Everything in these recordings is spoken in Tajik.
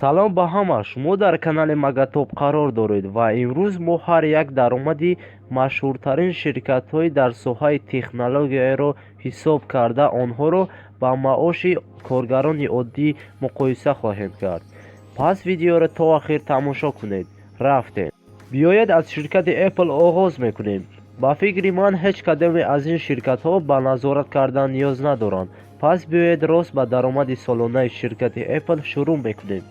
Салом ба ҳама! Шумо дар канали Магатоп қарор доред ва имрӯз мо ҳар як даромади машҳуртарин ширкатҳои дар соҳаи технологияро ҳисоб карда, онҳоро ба маоши коргарони оддӣ муқоиса хоҳем кард. Пас видеоро то охир тамошо кунед. Рафтем. Биёед, аз ширкати Apple оғоз мекунем. Ба фикри ман, ҳеҷ кадоме аз ин ширкатҳо ба назорат кардан ниёз надоранд. Пас биёед, рост ба даромади солонаи ширкати Apple шурӯъ мекунем.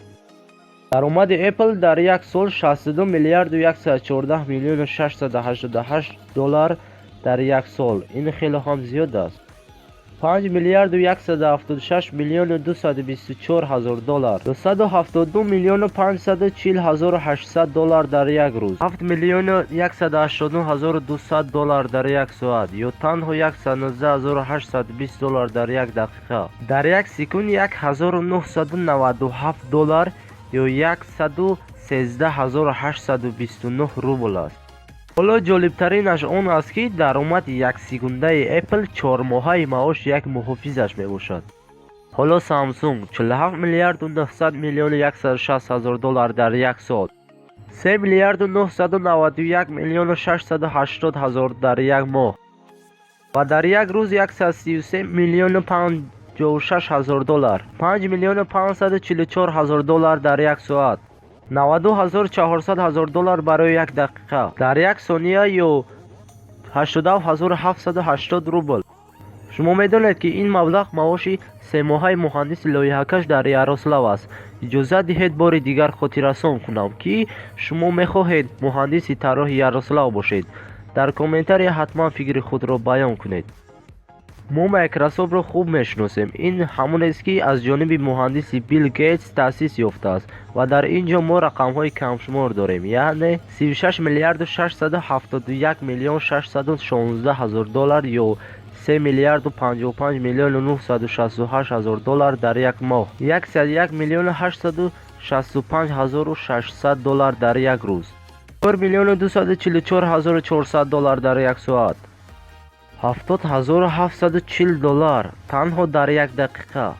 Даромади Apple дар як сол 62 миллиарду 114 миллиону 688 доллар дар як сол. Ин хеле ҳам зиёд аст. 5 миллиарду 176 миллиону 224 ҳазор доллар, 272 миллиону 540 ҳазору 800 доллар дар як рӯз, 7 миллиону 189 ҳазору 200 доллар дар як соат ё танҳо 119 ҳазору 820 доллар дар як дақиқа, дар як секунд 1997 доллар ё 113 ҳазору 829 рубл аст. Ҳоло ҷолибтаринаш он аст, ки даромади яксекундаи Apple 4-моҳаи маоши як муҳофизаш мебошад. Ҳоло Samsung: 47 миллиарду 900 миллиону 160 ҳазор доллар дар як сол, 3 миллиарду 991 миллиону 680 ҳазор дар як моҳ ва дар як рӯз 133 миллиону 56 ҳазор доллар, 5 миллиону 544 ҳазор доллар дар як соат, 92 ҳазору 400 ҳазор доллар барои як дақиқа, дар як сония ё 87 ҳазору 780 рубл. Шумо медонед, ки ин маблағ маоши семоҳаи муҳандиси лоиҳакаш дар Ярослав аст. Иҷозат диҳед, бори дигар хотиррасон кунам, ки шумо мехоҳед муҳандиси тарроҳи Ярослав бошед. Дар комментария ҳатман фикри худро баён кунед. Мо Майкрософтро хуб мешиносем. Ин ҳамонест, ки аз ҷониби муҳандиси Билл Гейтс таъсис ёфтааст, ва дар ин ҷо мо рақамҳои камшумор дорем, яъне 36 миллиарду 671 миллион 616 ҳазор доллар ё 3 миллиарду 55 миллиону 968 ҳазор доллар дар як моҳ, 101 миллиону 865 ҳазору 600 доллар дар як рӯз, 4 миллиону 244 ҳазору 400 доллар дар як соат, 70 740 доллар танҳо дар як дақиқа,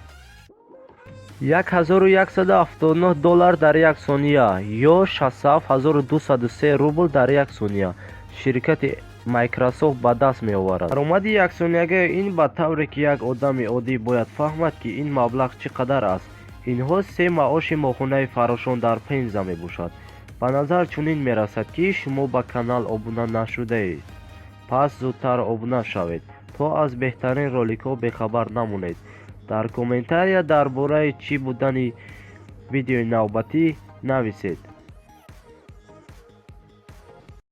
1179 доллар дар як сония ё 67 203 рубл дар як сония ширкати Майкрософт ба даст меоварад. Даромади яксониягии ин ба тавре ки як одами оддӣ бояд фаҳмад, ки ин маблағ чӣ қадар аст. Инҳо се маоши моҳонаи фаррошон дар Пенза мебошад. Ба назар чунин мерасад, ки шумо ба канал обуна нашудаед. Пас зудтар обуна шавед, то аз беҳтарин роликҳо бехабар намонед. Дар комментария дар бораи чӣ будани видеои навбатӣ нависед.